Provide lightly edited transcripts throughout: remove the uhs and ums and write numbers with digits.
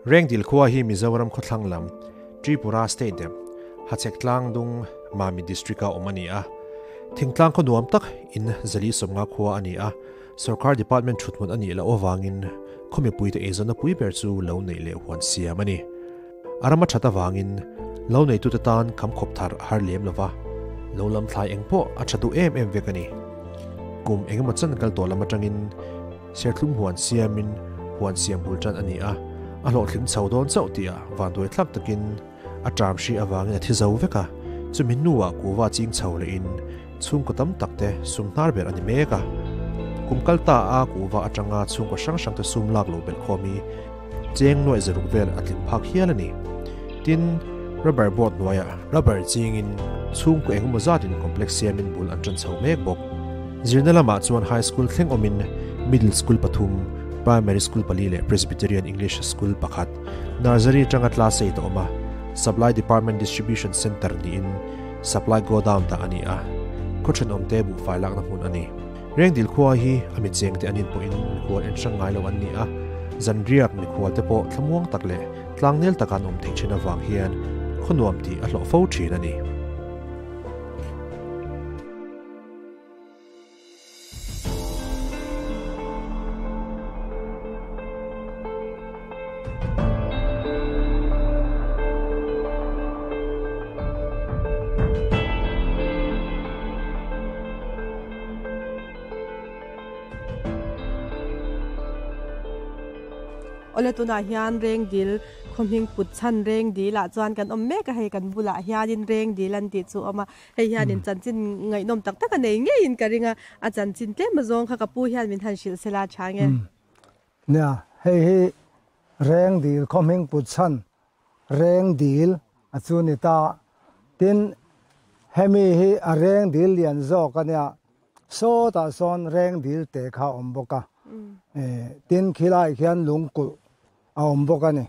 Rengdil khua hi Mizoram khawthlang lam, Tripura state dep, Hachhek tlangdung, Mami district-a awm a ni a. Thingtlang khaw nuam tak in 450 khua a ni a, sorkar department thuthmun a nih loh avangin khaw mipuite eizawnna pui ber chu lo neih leh huan siam a ni. A ram a that avangin lo neitute tan kham khawp thar a har lem lo va, lo lam thlai eng pawh a tha duh em em vek a ni. Kum engemaw chan kal tawh lam atangin serthlum huan siamin huan siam bul tan a ni a, a hlawhtling chho dawn chauh tihah vanduai thlak takin a ṭam hri avangin a thi zo vek a, chumi hnuah kuva ching chho lehin chhungkaw tam tak te sum hnar ber a ni mek a. Kum kal ta a kuva atanga chhungkaw hrang hrang te sum lak loh belh khawm hi cheng nuaih zaruk vel a tling phak hial a ni. Tin, rubber board hnuaiah rubber chingin chhungkaw engemaw zatin complex siamin bul an ṭan chho mek bawk. Zirna lamah chuan high school thleng awmin middle school pathum, primary school pali leh Presbyterian English school pakhat, nursery atanga class eight a awm a, supply department distribution centre niin supply godown dah a ni a, khaw thenawmte buhfai lakna hmun a ni. Rengdil khua hi a mi chengte an inpawhin mikhual en hrang ngai lo an ni a, zanriak mikhualte pawh thlamuang tak leh tlangnel taka an awm theih thin avang hian khaw nuam tih a hlawh fo thin a ni. Awle tunah hian Rengdil khawhming put chhan Rengdil ah chuan kan awm mek a, hei kan bulah hianin Rengdil an tih chu a awm a, hei hianin chanchin ngaihnawm tak tak a nei ngeiin ka ring a, a chanchin tlem azawng kha ka pu hian min han hrilh se la tha nge. Nia, hei hi Rengdil khawhming put chhan Rengdil a chu ni ta. Tin, hemi hi a rengdil lian zawk a nia, sawtah sawn rengdil te kha a awm bawk a. Tin, khilaiah khian lungkulh a awm bawk a ni.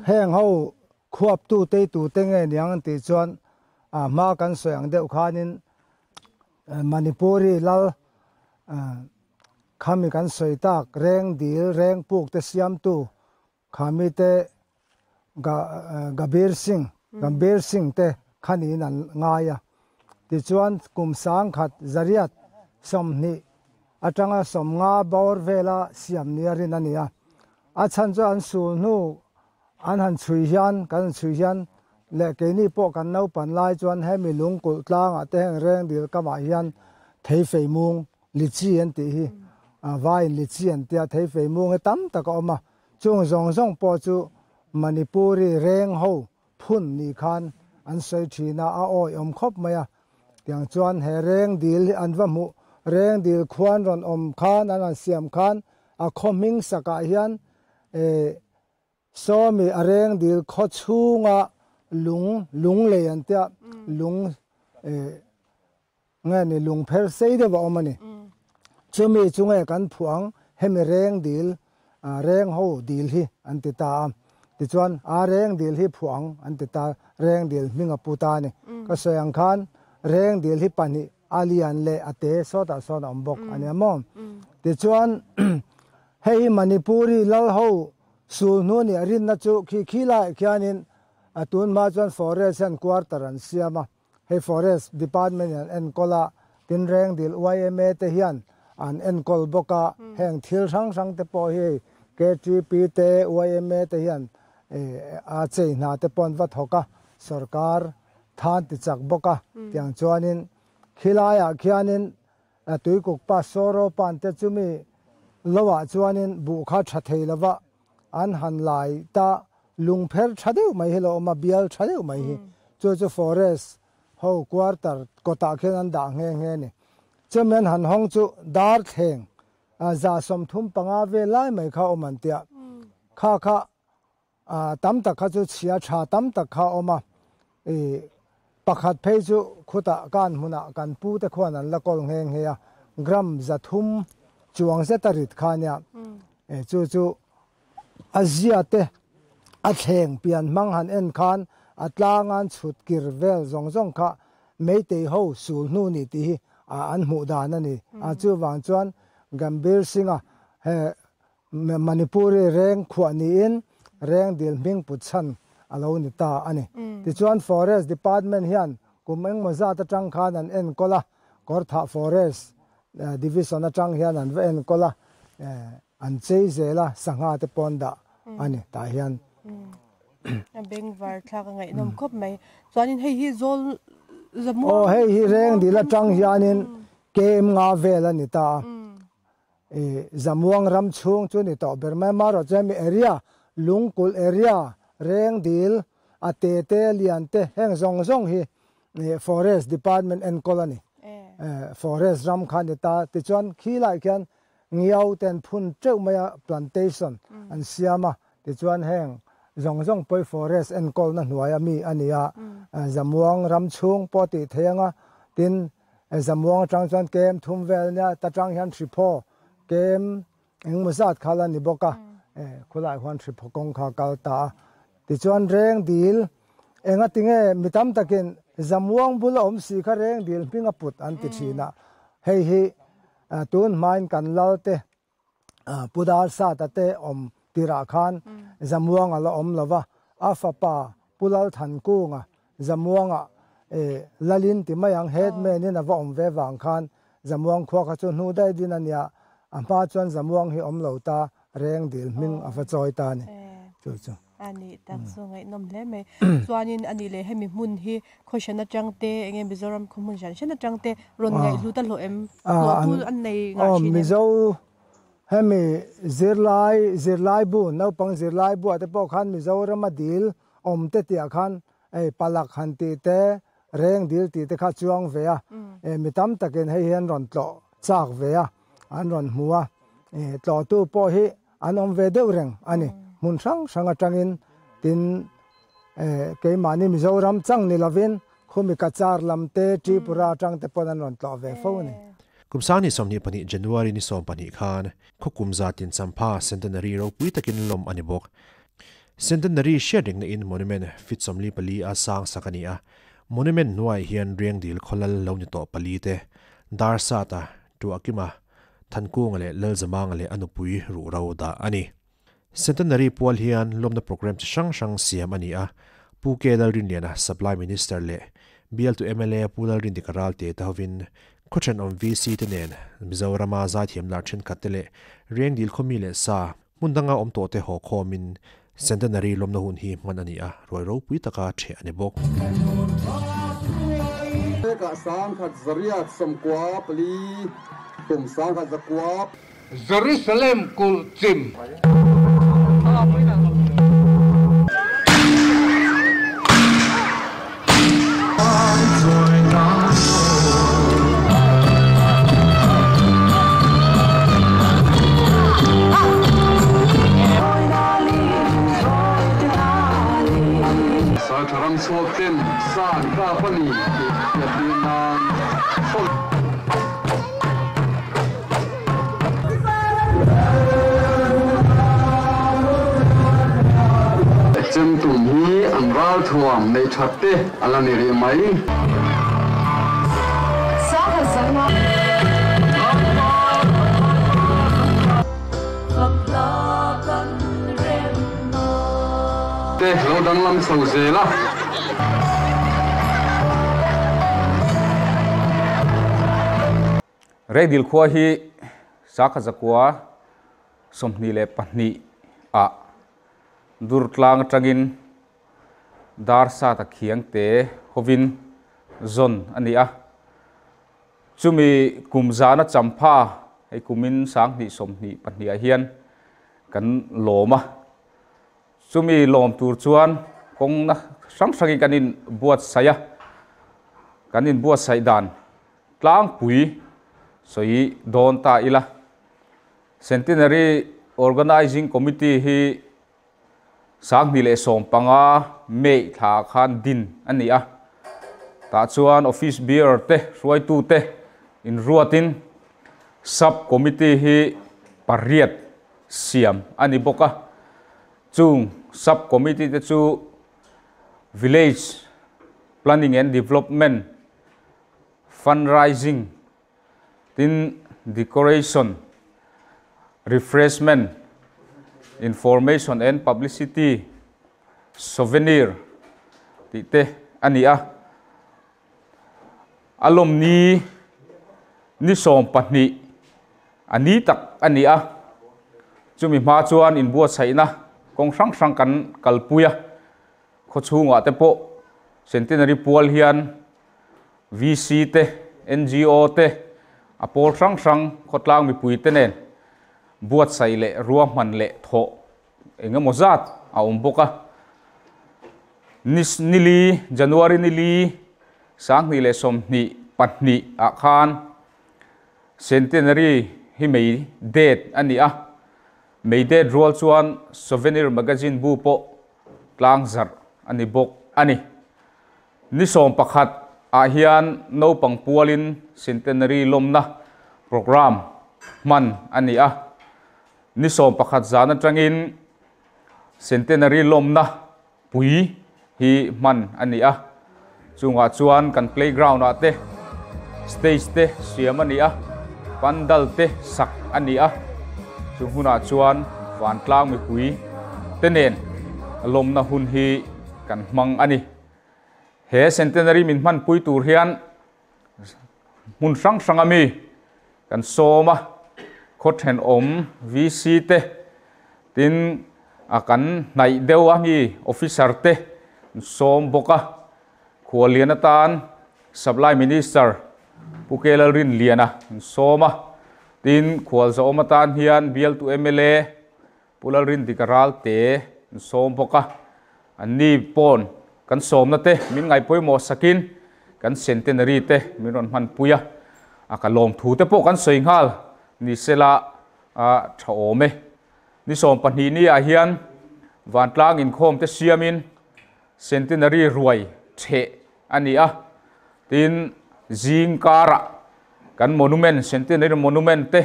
Heng ho khuaptu teitu te nge niang an tih chuan a hma kan sawi ang deuh khanin Manipuri lal khami kan sawi tak rengdil rengpuk te siamtu Khami te Gabir Singh, Gambir Singh te khanin an ngai a. Tichuan kum sangkhat zariat 20 atanga 50 bawr vela siam nia rin a ni a. A chhan chu an sul hnu an han chhui hian, kan han chhui hian leh keini pawh kan naupan lai chuan hemi lungkulh tlangah te heng rengdil kamah hian theifei mung Lichi an tih hi vaiin lichi an tia theifei mung hi tam tak a awm a, chung zawng zawng pawh chu Manipuri reng ho phun nih khan an sawi thin a, a awi awm khawp mai a. Tiang chuan he reng dil hi an va hmuh, reng dil khuan rawn awm khan an han siam khan a khaw hming sakah hian Sawmi a reng dil khaw chhunga lung lunglei an tia lung Nge ni lungpher sei deuh a awm a ni. Chumi chu nge kan phuah ang, hemi reng dil, reng ho dil hi an ti ta a. Tichuan, a reng dil hi phuah ang an ti ta, reng dil hming a pu ta a ni. Ka sawi ang khan reng dil hi pahnih a lian leh a te sawtah sawn a awm bawk a nia maw. Tichuan, hei hi Manipuri lal ho sul hnu nia rinna chu khi khi laiah khianin a tun hma chuan forest hian quarter an siam a. Hei Forest Department in an enkawl a, tin Rengdil yma te hian an enkawl bawk a, heng thil hrang hrang te pawh hi hei KTP te yma te hian a chei hna te pawh an va thawk a, sorkar than ti chak bawk a, tiang chuanin khilaiah khianin Tuikuk pa Soro pan te chumi loah chuanin buh kha tha thei lova an han lai ta lungpher tha deuh mai hi lo awm a, bial tha deuh mai hi. Chu chu forest ho quarter kawtah khian an dah nghe nghe a ni. Chumi an han hawng chu dar thleng 35 vel lai mai kha awm an tia. Kha kha tam tak kha chu chhia tha tam tak kha awm a, pakhat phei chu khutah kan hmunah kan pu te khuan an la kawl nghe nghe a, gram 300 chuang zet a rit kha ania. Chu chu A zia te a thleng pian hmang han en khan a tlangan chhut kir vel zawng zawng kha Meitei ho sul hnu ni tih hi an hmuh dan a ni. A chuvang chuan Gambhir Singh-a he Manipuri reng khuah niin Rengdil hming put chhan a lo ni ta a ni. Tichuan Forest Department hian kum engmaw zat atang khan an enkawl a, Kawrthah Forest Division atang hian an va enkawl a, an chei zel a, sangha te pawn dah a ni tah hian. A bengvar thlak a ngaihnawm khawp mai. Chuanin hei hi zawl zamuang. Aw hei hi Rengdil atang hianin kem nga vel a ni ta a. Zamuang ram chhung chu ni tawh ber mai marawh chu hemi area Lungkulh area Rengdil a te te lian te heng zawng zawng hi Forest Department enkawl a ni. Forest ram kha a ni ta tichuan khilai khian ngiau te an phun teuh mai a plantation an siam a tichuan heng zawng zawng pawh hi Forest enkawlna hnuaia mi a ni a Zamuang ram chhung pawh tih theih anga tin Zamuang atang chuan kem thum vel ania, ta tang hian hriphaw kem engemaw zat kha la ni bawk a, khulai huan hriphaw kawng kha a kal ta a. Tichuan reng dil enga tinge mi tam takin Zamuang bula awm si kha reng dil hming a put an ti thin a, hei hi tun hmain kan lal te Pu Dalsata te awm tirah khan Zamuanga la awm lo va, a fapa Pu Lalthankunga Zamuanga Lalin ti mai ang headman in a va awm ve vang khan Zamuang khua kha chu hnu daih din a nia, a hma chuan Zamuang hi awm lo ta reng dil hming a va chawi ta a ni chu chu. A nih tak chu ngaihnawm hle mai. Chuanin a nih leh hemi hmun hi khaw hran atang te enge Mizoram khaw hmun hran hran atang te rawn ngaihhlut a hlawh em? Hlawhtu an nei ngah thin em? Mizo hemi zirlai zirlai bu naupang zirlai buah te pawh khan Mizorama dil awm te tih ah khan hei palak han tih te reng dil tih te kha chuang ve a, mi tam takin hei hi an rawn tlawh chak ve a, an rawn hmu a, tlawhtu pawh hi An awm ve deuh reng a ni. Hmun hrang hrang atangin tin keimahni Mizoram chang ni lovin khumi Cachar lam te, Tripura atang te pawn an rawn tlawh ve fo a ni. Kum sang ni 22 January ni 20 khan khawkum zat in Champha Centenary ropui takin lawm a ni bawk. Centenary hriat rengna in monument feet 44 a sang sak a ni a. Monument hnuaiah hian Riangdil khawlal lo ni tawh pali te, Darsata, Tuahkima, Thankunga leh Lalzamanga leh a nupui ruhro dah a ni. Centenary pual hian lawmna programme chi hrang hrang siam a ni a, Pu K Lalrinliana Supply Minister leh bialtu mla Pu Lalrindika Ralte te hovin khawthenawm VC te nen Mizorama zaithiam lar thenkhat te leh Rengdil khawmi leh sa hmun danga awm tawh te haw khawmin Centenary lawmna hun hi hman a ni a, ruai ropui taka ṭheh a ni bawk. Hekah sangkhat zariat sawmkua pali kum sangkhat zakua. Jerusalem kulh chim. Saltha ram chhuak ten sa an kap a ni tih hriattir nan Chem tum hi an ralthuam nei that te a la ni rih mai. Te lo danglam chho zel a. Reidil khua hi Sakha Zakua 22 ah Durtlang atangin dar sata khiang te hovin zawn a ni a. Chumi kum zana champha hei kumin 2022 ah hian kan lawm a. Chumi lawm tur chuan kawngna hrang hrangin kan inbuatsaih a, kan inbuatsaih dan tlangpui sawi dawn ta ila. Centenary Organising Committee hi 2015 May thla khan din a ni a, tah chuan Office Bearer te hruaitute inruatin Sub Committee hi pariat siam a ni bawk a, chung Sub Committee te chu Village Planning and Development, Fundraising, Tin, decoration, refreshment Information and Publicity Souvenir tih te a ni a. A lawm ni ni 20 a ni tak a ni a. Chumi hma chuan inbuatsaihna kawng hrang hrang kan kalpui a. Khaw chhungah te pawh Centenary pual hian VC te, NGO te, a pawl hrang hrang khawtlang mipui te nen buatsaih leh ruahman leh thawh eng emaw zat a awm bawk a. Ni nili, January nili, 2022 ah khan Centenary hi mei date a ni a. Mei date rual chuan Souvenir Magazine bu pawh tlang zarh a ni bawk a ni. Ni 11 ah hian naupang pualin Centenary lawmna program hman a ni a. Ni 11 zan atangin Centenary lawmna pui hi hman a ni a. Chungah chuan kan playground ah te stage te siam a ni a, pandal te sak a ni a. Chung hunah chuan vantlang mipui te nen lawmna hun hi kan hmang a ni. He Centenary min hmanpui tur hian hmun hrang hrang a mi kan sawm a, khaw thenawm VC te tin a kan hnaih deuh a mi officer te sawm bawk a. Khuallian atan Supply Minister Pu K Lalrinliana an sawm a, tin khualzawm atan hian bialtu MLA Pu Lalrindika Ralte an sawm bawk a. An ni pawn kan sawmna te min ngaihpawimawh sakin kan Centenary te min rawn hmanpui a, a ka lawmthu te pawh kan sawi nghal ni sela a tha awm e. Ni 20 ni ah hian vantlang inkhawm te siamin Centenary ruai theh a ni a, tin zing karah kan monument, Centenary monument te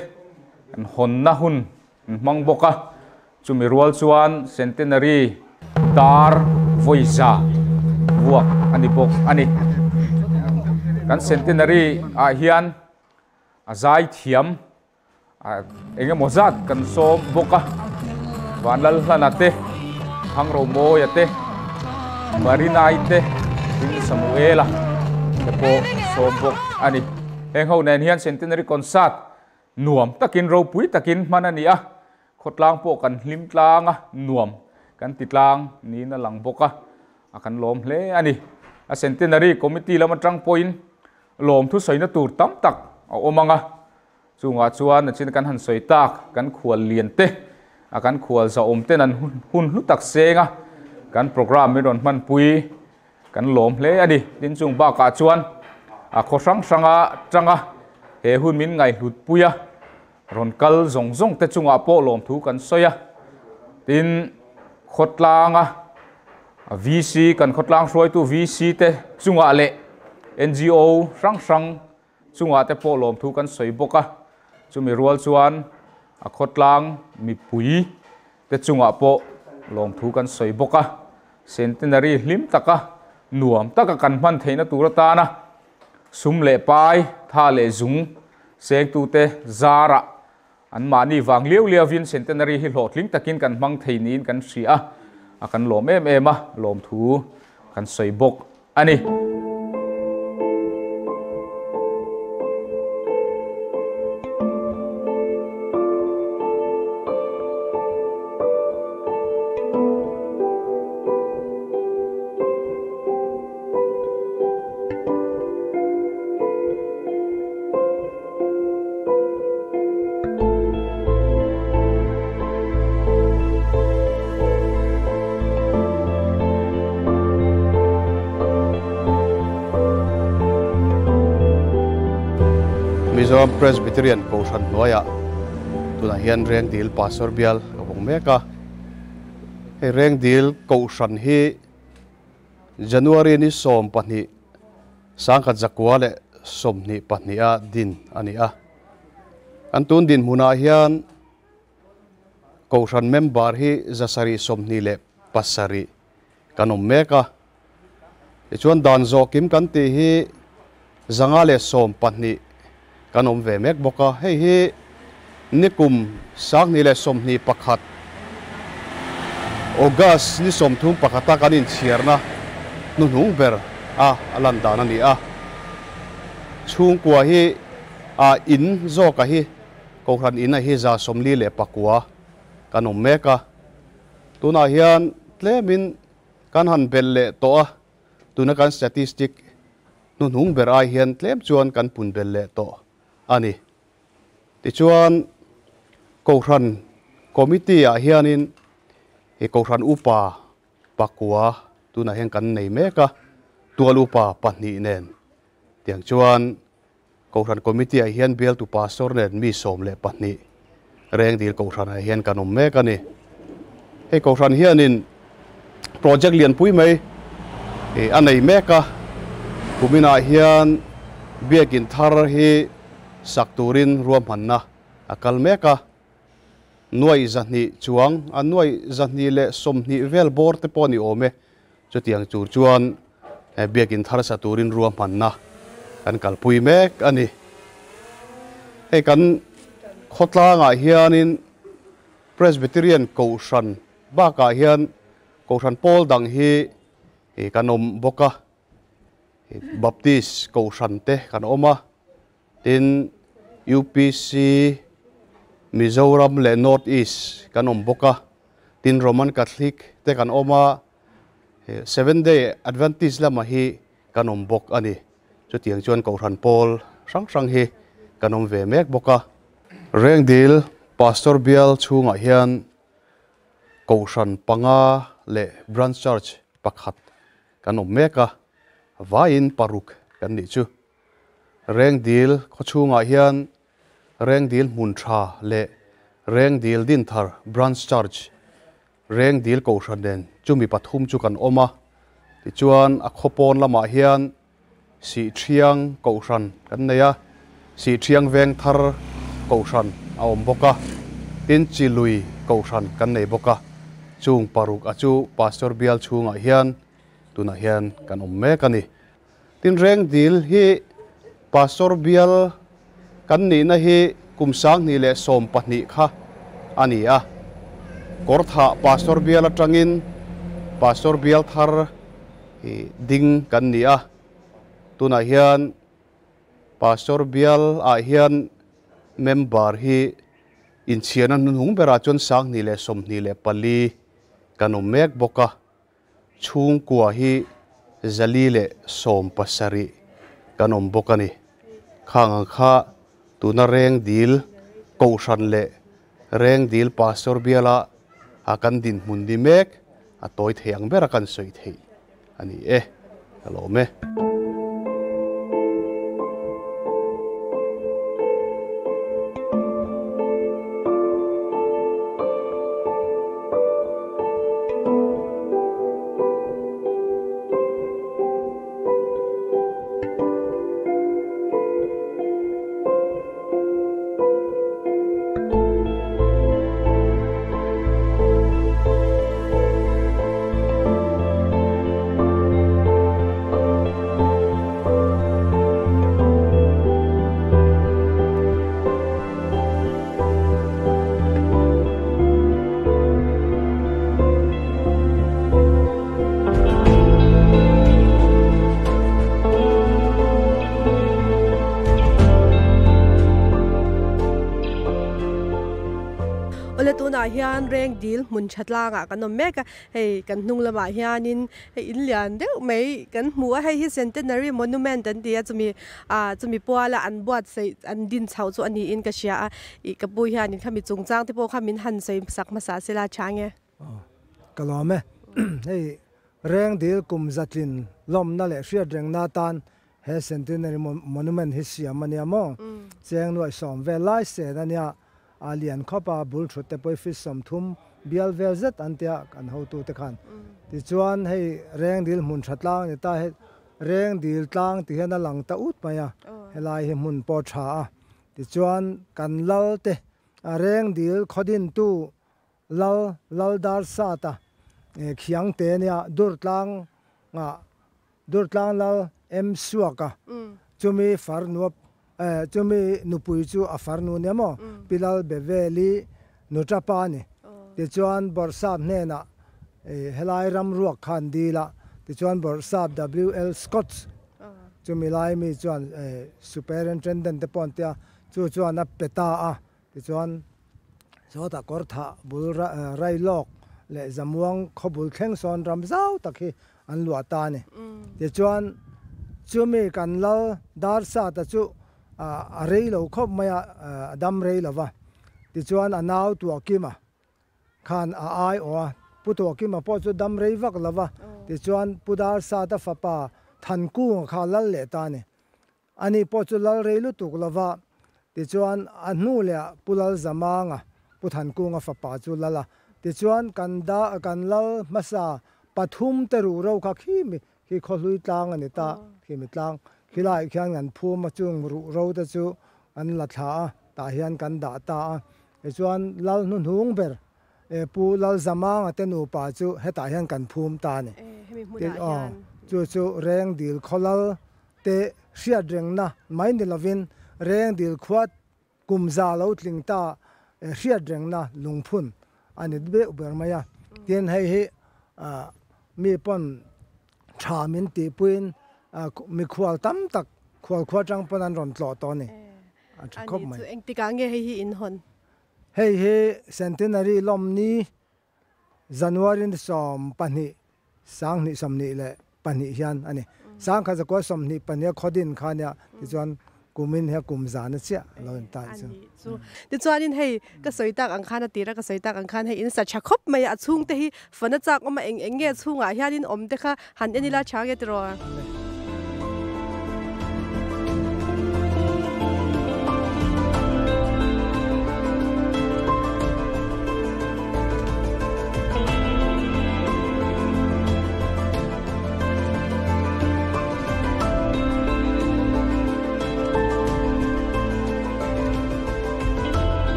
kan hawnna hun an hmang bawk a. Chumi rual chuan Centenary dar vawiza vuak a ni bawk a ni. Kan Centenary ah hian a zai thiam eng emaw zat kan sawm bawk a. Vanlalhlana te, Hangromawia te, Marinai te, Ring Samuela te pawh sawm bawk a ni. Heng ho nen hian Centenary concert nuam takin ropui takin hman a ni a. Khawtlang pawh kan hlim tlang a, nuam kan ti tlang niin a lang bawk a, a kan lawm hle a ni. A Centenary Committee lam atang pawhin lawm thusawina tur tam tak a awm ang a. Chungah chuan a chin kan han sawi tak kan khual lian te, a kan khual zahawm ten an hun hlu tak seng a, kan program min rawn hmanpui kan lawm hle a ni. Tin chung bakah chuan a khaw hrang hranga tanga he hun min ngaihhlutpui a, rawn kal zawng zawng te chungah pawh lawm thu kan sawi a. Tin khawtlanga VC kan khawtlang hruaitu VC te chungah leh NGO hrang hrang chungah te pawh lawm thu kan sawi bawk a. Chumi rual chuan a khawtlang mipui te chungah pawh lawm thu kan sawi bawk a. Centenary hlim taka nuam taka kan hman theihna tur atana sum leh pai tha leh zung sengtu te zarah an mahni wang liau liauin Centenary hi hlawhtling takin kan hmang thei niin kan hria a, a kan lawm em em a, lawm thu kan sawi bawk a ni. Mizoram Presbyterian Kohhran hnuaiah tunah hian Rengdil Pastor bial ka vawng mek a. Hei Rengdil Kohhran hi January ni 12 1922 a din a ni a. An tun din hmunah hian Kohhran member hi 127 kan awm mek a. Tichuan dan zawhkim kan tih hi 112 kan awm ve mek bawk a. Hei hi nikum 2021 August ni 31 kan in chhiarna hnuhnung ber a a lan dan a ni a. Chhungkua hi a in zawk a hi Kohhran in a hi 49 kan awm mek a. Tunah hian tlemin kan han belh leh tawh a, tuna kan statistic hnuhnung ber ai hian tlem chuan kan pun belh leh tawh a ni. Tichuan Kohhran Committee ah hianin i Kohhran Upa pakua tunah hian kan nei mek a, Tual Upa pahnih nen. Tiang chuan Kohhran Committee ah hian bialtu Pastor nen mi 12 Rengdil Kohhran ah hian kan awm mek a ni. Hei Kohhran hianin project lianpui mai a nei mek a, kuminah hian biakin thar hi sak turin ruahmanna a kal mek a. Nuai 200 chuang a nuai 220 vel bawr te pawh a ni awm e. Chutiang tur chuan biakin thar sa turin ruahmanna kan kalpui mek a ni. Hei kan khawtlangah hianin Presbyterian Kohhran bakah hian Kohhran pawl dang hi kan awm bawk a, Baptist Kohhran te kan awm a, tin UPC Mizoram leh North East kan awm bawk a, tin Roman Catholic te kan awm a, Seventh Day Adventist lamah hi kan awm bawk a ni. Chutiang chuan Kohhran pawl hrang hrang hi kan awm ve mek bawk a. Rengdil Pastor bial chhungah hian Kohhran panga leh Branch Church pakhat kan awm mek a, vaiin paruk kan nih chu. Rengdil khawchhungah hian Rengdil hmun tha leh Rengdil Dinthar Branch Church, Rengdil Kohhran nen chumi pathum chu kan awm a. Tichuan a khawpawn lamah hian Sihthiang Kohhran kan nei a, Sihthiang Vengthar Kohhran a awm bawk a, tin Chilui Kohhran kan nei bawk a. Chung paruk a chu Pastor bial chhungah hian tunah hian kan awm mek a ni. Tin Rengdil hi Pastor bial kan nihna hi kum 2012 kha a ni a. Kawrthah Pastor bial atangin Pastor bial thar ding kan ni a. Tunah hian Pastor bial ah hian member hi inchhiarna hnuhnung berah chuan 2024 kan awm mek bawk a. Chhungkua hi 417 kan awm bawk a ni. Khang ang kha tuna Rengdil Kohhran leh Rengdil Pastor biala a kan dinhmun ni mek a tawi thei ang bera kan sawi theih a ni e. Ka lawm e. Awle tunah hian Rengdil hmun tha tlangah kan awm mek a, hei kan hnung lamah hianin hei in lian deuh mai kan hmu a, hei hi Centenary Monument an ti a chumi ah chumi puala an buatsaih an din chhoh chu a niin ka hria a, ih ka pu hianin khami chungchang te pawh kha min han sawi sak hmasa sela tha nge. Ka lawm e, hei Rengdil kum zatlin lawmna leh hriatrengna atan he Centenary Monument hi siam a nia maw? Cheng nuaih sawm vel lai sen a nia, a lian khawp a, bul thut te pawh feet 30 bial vel zet an tia kan hotute khan. Tichuan hei Rengdil hmun tha tlang a ni ta, hei Rengdil tlang ti hian a lang ta ut mai a, helai hi hmun pawh tha a. Tichuan kan lal te Rengdil khawdintu Lal Laldar Sata Khiangte nia Durtlang ah Durtlang Lal M Suaka chumi farnu chumi nupui chu a farnu nia maw Pi Lal Beveli Nuṭapa a ni. Tichuan Bawrhsap hnenah Helai ram ruak khan dila ti chuan bor sap WL Scott chu milai mi chuan superintendent te pon tia chu chuan a peta a ti chuan sawta kor tha bul rai lok le zamuang khobul thleng sawn ram zau tak hi an lua ta ni ti chuan chumi kan lal dar sa ta chu a rei lo khop mai a dam rei lova ti chuan a nau tua kima khan a ai o pu tua kima pawh chu dam rei vak lova ti chuan pu dar sa ta fapa than kung kha lal le ta ni ani pawh chu lal rei lu tuk lova ti chuan a hnu le pulal zamanga pu than kunga fapa chu lala ti chuan kan da kan lal masa pathum te ru ro kha khi mi khi kholui tlang ani ta khi mi tlang khilai khian an phu ma chung ru ro te chu an la tha ta hian kan da ta a chuan lal nu hung ber pu lal zamanga te nu pa chu heta hian kan phum ta ni chu chu reng dil kholal te hriat reng na mai ni lovin reng dil khuat kumza lo tling ta hriat reng na lungphun ani be ber maya tin hei hi mi pon tha min ti puin mi khual tam tak khual khwa chang pon an ron tlo to ni a tha khop mai chu eng tika nge hei hi in hon hei hi centenary lom ni January ni som pahnih sang ni som ni le pahnih hian ani sang kha zakwa som ni pahnih khodin khania ti chuan kumin he kum zan chia lo in ta chu chu ti chuanin hei ka soi tak ang khan atira ka soi tak ang khan hei in sa tha khop mai a chung te hi fana chak oma eng eng nge chunga hianin om te kha han enila change tro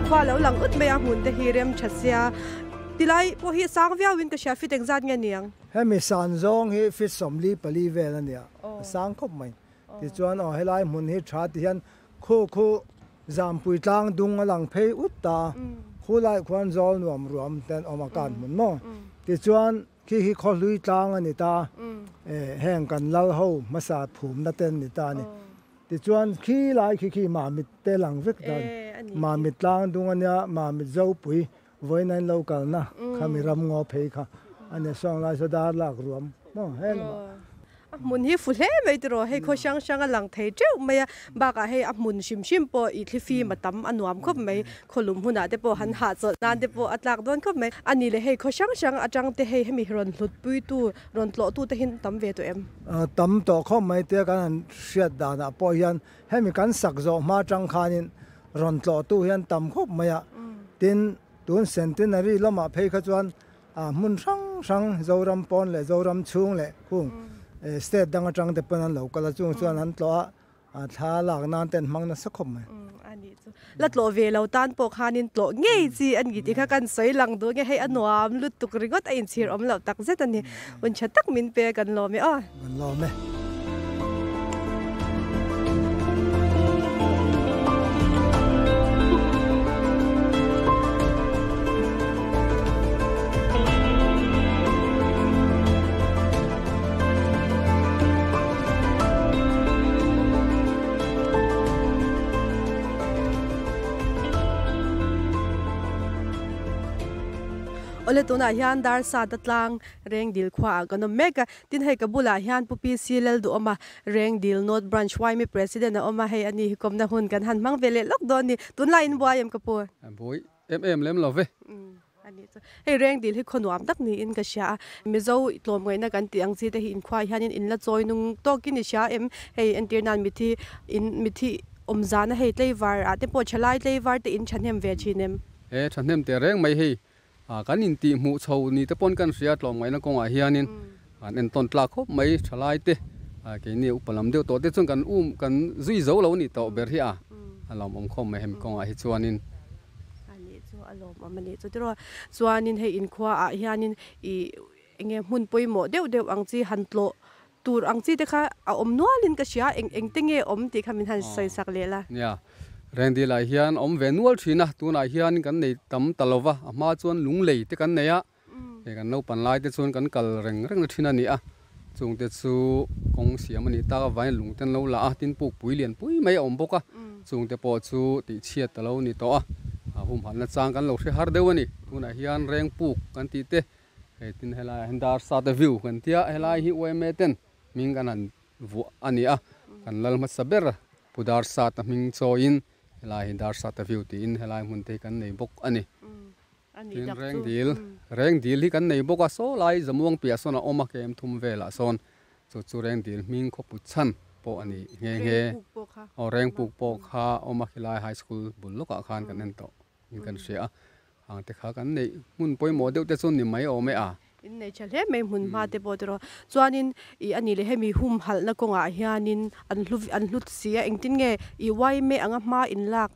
khwa lo lang ut mai a hmun te hi rem thatsia tilai pawh hi sang viau in ka hria fit engzat nge niang hemi san zawng hi fit sawmli pali vel ania sang khawp mai ti chuan aw helai hmun hi tha ti hian khu khu zampui tlang dung a lang phei ut ta khu lai khuan zawl nuam ruam ten awm a kan hmun maw ti chuan khi hi khawhlui tlang ani ta heng kan lal ho hmasa phum na ten ni ta ni ti chuan khi lai khi khi ma mit te lang vek dan ma mit tlang dung ania ma mit zo pui voinan local na khami ram ngo phei kha ani song lai so dar lak ruam mo hel mun hi fu hle mai tro hei kho sang sang a lang thei teuh mai a baka hei a mun sim sim po i thlifi matam anuam khop mai kholum huna te po han ha chol nan te po atlak don khop mai ani le hei kho sang sang atang te hei hemi ron hlut pui tu ron tlo tu te hin tam ve to em tam to khop mai te kan han hriat dana po hian hemi kan sak zo ma tang khanin ron tlo tu hian tam khop mai a tin tun centenary lama phei kha chuan a mun sang sang zoram pon le zoram chung le khung state dang atang te panan lo kala chung chuan an tlo a thla lak nan ten mang na sakhom mai ani chu la tlo ve lo tan pawh khanin tlo ngei chi an gi ti kha kan soi lang du nge hei anuam lut tuk ringot a inchhir awm lo tak zet ani un tha tak min pe kan lo me a kan lo me ole tuna hian dar sa ta tlang reng dil khwa kanom meka tin hei kabula hian pupi silal du oma reng dil north branch y mi president a oma hei ani hikom na hun kan han mang vele lok don ni tun lain buai em kapu boi em em lem lo ve ani chu hei reng dil hi khonuam tak ni in ka sha mizo tlom ngai na kan ti ang chi te hi in khwa hian in la choi nung tokin ni sha em hei entirnan mithi in mithi omzana hei tleivar ate po chalai tleivar te in chanhem ve chinem e chanhem te reng mai hei kan in ti mu chho ni te pon kan ria tlom ngai na konga hianin an en ton tla khop mai thalai te ke ni upalam deuh to te chung kan kan zui zo lo ni to ber hi a alom om khom mai hem konga hi chuanin ani chu alom amani chu tiro chuanin hei in khwa a hianin i enge hmun poimo deuh deuh ang chi han tlo tur ang chi te kha a om nualin ka sia eng eng te nge om ti kha min han soi sak le la ya Rengdil ah hian awm ve nual thin a, tunah hian kan nei tam ta lo va, a hma chuan lunglei te kan nei a, hei kan naupan lai te chuan kan kal reng reng na thin a ni a, chung te chu kawng siam a nih tak avangin lung te an lo la a, tin puk pui lian pui mai a awm bawk a, chung te pawh chu tih chhiat ta lo ni tawh a, a humhalh na chang kan lo hre har deuh a ni, tunah hian reng puk kan tih te hei tin helaiah hian dar sa te view kan tia, helai hi yma ten hming kan han vuah a ni a, kan lal hmasa ber Pu Darsata hming chawiin helai hi Darsata View tiin helai hmun te hi kan nei bawk a ni. Tin Rengdil, Rengdil hi kan nei bawk a, saw lai Zamuang piah sawn a awm a, kem thum velah sawn chu chu Rengdil hming khawput chhan pawh a ni nghe nghe. Aw Rengpuk pawh kha a awm a, khilai High School bul lawkah khan kan en tawh in kan hria a. Hang te kha kan neih hmun pawimawh deuh te chu ni mai awm e a. In nei tha hle mai hmun hma te pawh tiraw. Chuanin ih a nih leh hemi humhalhna kawngah hianin an hlu an hlut si a, engtin nge ih yma anga hma in lak?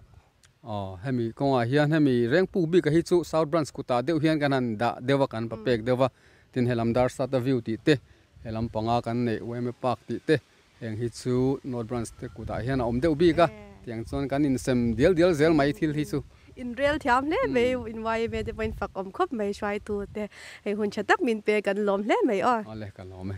Aw hemi kawngah hian hemi Rengpuk bik a hi chu South Branch kutah deuh hian kan han dah deuh a, kan pa pek deuh a, tin helam Darsata View tih te, helam panga kan neih yma Park tih te, heng hi chu North Branch te kutah hian a awm deuh bik a, tiang chuan kan insem dial dial zel mai thil hi chu. Inrel thiam hle mai, in yma te pawhin fak awm khawp mai hruaitu te, hei hun tha tak min pe kan lawm hle mai aw. Awle ka lawm e.